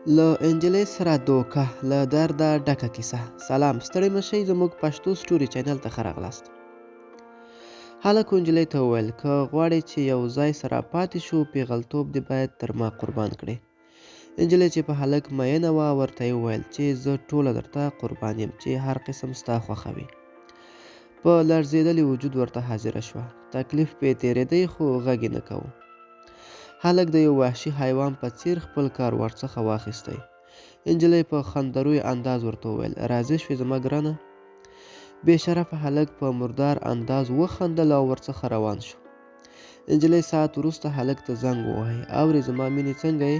له انجلۍ سره دوکه، له درده ډکه کیسه. سلام، ستړي مه شئ، زموږ پښتو سټوري چینل ته ښه راغلاست. هلک نجلۍ ته وویل، که غواړې چې یو ځای سره پاتې شو، پیغلتوب دې باید تر ما قربان کړې. نجلۍ چې په هلک مینه وه، ورته یې وویل چې زه ټوله درته قربان یم، چې هر قسم ستا خوښه وي. په لړزېدلي وجود ورته حاضره شوه. تکلیف پې تېرېدی، خو غږ یې نه کاوه. هلک د یو وحشي حیوان په څیر خپل کار ورڅخه واخیستی. نجلۍ په خندروی انداز ورته وویل، راضي شوې زما ګرانه؟ بې شرفه هلک په مردار انداز وخندل او ورڅخه روان شو. نجلۍ ساعت وروسته هلک ته زنګ ووهی، اورې زما مینې څنګه یې؟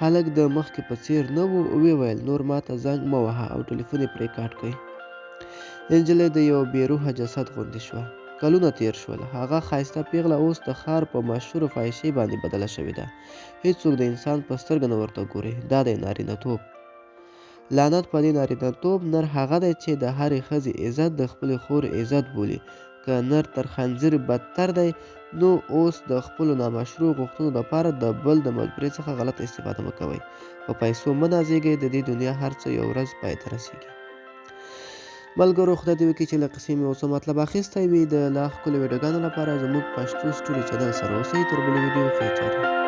هلک د مخکې په څیر نه و، ویې ویل، نور ماته زنګ مه وهه او ټلیفون یې پرې کاټ کړ. نجلۍ د یو بې روحه جسد غوندې شوه. کلونه تیر شول، هغه ښایسته پیغله اوس د ښار په مشهوره فاحشې باندې بدله شوې ده. هیڅوک د انسان په سترګه نه ورته ګوري. دا دی نارینه توب. لعنت په دې نارینه توب، نر هغه دی چې د هرې ښځې عزت د خپلې خور عزت بولي. که نر تر خنزیر بدتر دی، نو اوس د خپلو نامشروع غوښتنو لپاره د بل د مجبورۍ څخه غلطه استفاده مه کوئ. په پیسو مه نازیږئ، د دې دنیا هر څه یو ورځ پای ته رسیږي. ملګرو، خدای دې وکړي چې له قصې مې یو څه مطلب اخیستی وي. د لا ښکلو ویډیوګانو لپاره زموږ پښتو سټوري چینل سره اوسئ. تر بلې ویډیو، ښې چارې.